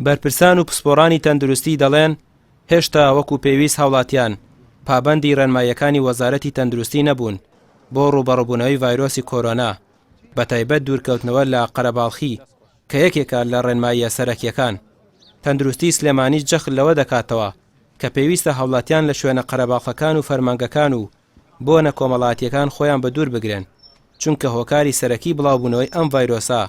بەرپرسان و پسپۆڕانی تەندروستی دەڵێن، هێشتا وەکو پێویست هاوڵاتیان پابەندی ڕێنماییەکانی وەزارەتی تەندروستی نەبوون بۆ ڕووبەڕووبوونەوەی ڤایرۆسی کۆرۆنا، بەتایبەت دوورکەوتنەوە لە قەرەباڵخی کە یەکێکە لە ڕێنماییە سەرەکییەکان. تەندروستی سلێمانیش جەخت لەوە دەکاتەوە کە پێویستە هاوڵاتیان لە شوێنە قەرەباڵخەکان و فەرمانگەکان و بۆنە کۆمەڵاتییەکان خۆیان بەدوور بگرن، چونکە هۆکاری سەرەکی بڵاوبوونەوەی ئەم ڤایرۆسە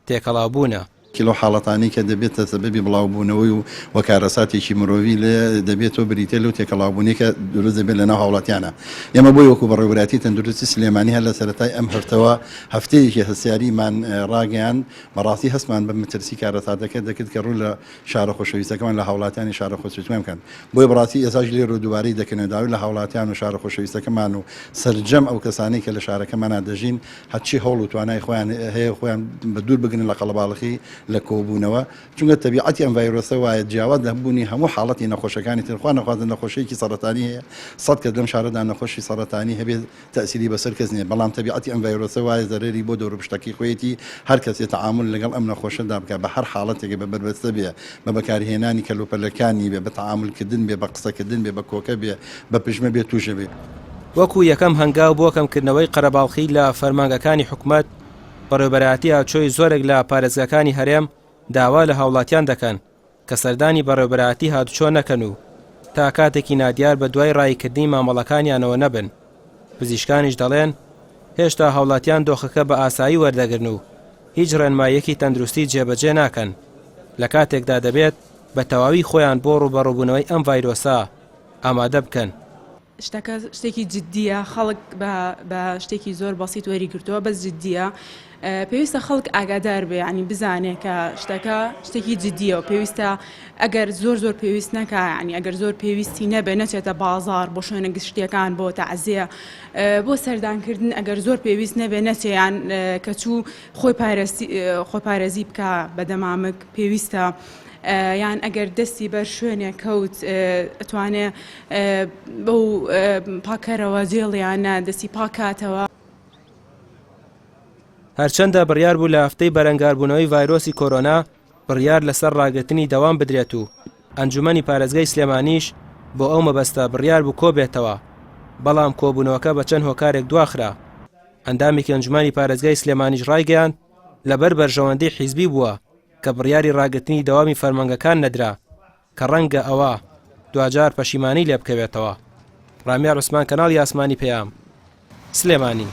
تێکەڵاوبوونە. یەکێ لەو حاڵەتانەی کە دەبێتە سەبەبی بڵاوبوونەوەی و و کارەساتێکی مرۆڤی لێ دەبێتەوە بریتیە لەو تێکەڵاوبوونەی کە دروست دەبێت لەناو هاوڵاتیانا. ئێمە بۆیە وەکو بەڕێوەبەرایەتی تەندروستی سلێمانی هەر لە سەرەتای ئەم هەفتەوە هەفتەیەکی هەستیاریمان ڕاگەیاند، بەڕاستی هەستمان بە مەترسی کارەساتەکە دەکرد کە ڕوو لە شارە خۆشەویستەکەمان لە هاوڵاتیانی شارە خۆشەویستەکەمان بکات. بۆیە بەڕاستی ئێستاش لێرەوە دووبارەی دەکەینەوە داوای لە هاوڵاتیان و شارە خۆشەویستەکەمان و سەرجەم ئەو کەسانەی کە لە شارەکەمانا دەژین هەرچی هەوڵ و توانای خۆیان هەیە خۆیان بە دوور بگرن لە قەڵەباڵخی لە کۆبوونەوە چونکە تەبیعەتی ئەم ڤایرۆسە وایە جیاواز لە بوونی هەموو حاڵەتی نەخۆشەکانی تر خوا نەخوازە نەخۆشیەکی سەڕەتانی هەیە سەد کەس لەم شارەدا نەخۆشی سەڕەتانی هەبێت تەئسیری بەسەر کەس نییە بەڵام تەبیعەتی ئەم ڤایرۆسە وایە زەرەری بۆ دەوروپشتەکەی خۆیەتی هەر کەسێ تەعامول لەگەڵ ئەم نەخۆشەدا بکات بە هەر حاڵەتێک بە بەربەستە بێ بە بەکارهێنانی کەلوپەلەکانی بێ بە تەعامول کردن بێ بە قسەکردن بێ بە کۆکە بێ بە پژمە بێ تووش بێ. وەکو یەکەم هەنگاو بۆ کەمکردنەوەی قەرەباڵخی لە فەرمانگەکانی حکومەت، بەڕێوبەرایەتی هاوچۆی زۆرێک لە پارێزگاکانی هەرێم داوا لە هاوڵاتیان دەکەن کە سەردانی بەڕێوبەرایەتی هاتوچۆ نەکەن و تا کاتێکی نادیار بە دوای ڕاییکردنی مامەڵەکانیانەوە نەبن، پزیشکانیش دەڵێن، هێشتا هاوڵاتیان دۆخەکە بە ئاسایی وەردەگرن و هیچ ڕێنماییەکی تەندروستی جێبەجێ ناکەن، لە کاتێکدا دەبێت بە تەواوی خۆیان بۆ ڕووبەڕووبوونەوەی ئەم ڤایرۆسە ئامادە بکەن. شتەکە شتێکی جدیە خەڵک بە شتێکی زۆر بەسیت وەری گرتووە بەس جدیە پێویستە خەڵک ئاگادار بێ ینی بزانێ کە شتەکە شتێکی جدیە و پێویستە ئەگەر زۆر زۆر پێویست نەکا ینی ئەگەر زۆر پێویستی نەبێ نەچێتە بازار بۆ شوێنە گشتیەکان بۆ تەعزیە بۆ سەردانکردن ئەگەر زۆر پێویست نەبێ نەچێیان کە چوو خۆی خۆپارێزی بکە بە دەمامک پێویستە یان ئەگەر دەستی بەر شوێنێک کەوت ئەتوانێ بەو پاکەرەوە جێڵیانە دەستی پاکاتەوە. هەرچەندە بڕیار بوو لە هەفتەی بەرەنگاربوونەوەی ڤایرۆسی کۆرۆنا بڕیار لەسەر ڕاگرتنی دەوام بدرێت و ئەنجومەنی پارێزگای سلێمانیش بۆ ئەو مەبەستە بڕیار بوو کۆبێتەوە، بەڵام کۆبوونەوەکە بە چەند هۆکارێک دواخرا. ئەندامێکی ئەنجومەنی پارێزگای سلێمانیش ڕایگەیاند، لەبەر بەرژەوەندی حیزبی بووە کە بڕیاری ڕاگرتنی دەوامی فەرمانگەکان نەدرا کە ڕەنگە ئەوە دواجار پەشیمانی لێبکەوێتەوە. ڕامیار عوسمان کەناڵی ئاسمانی پەیام، سلێمانی.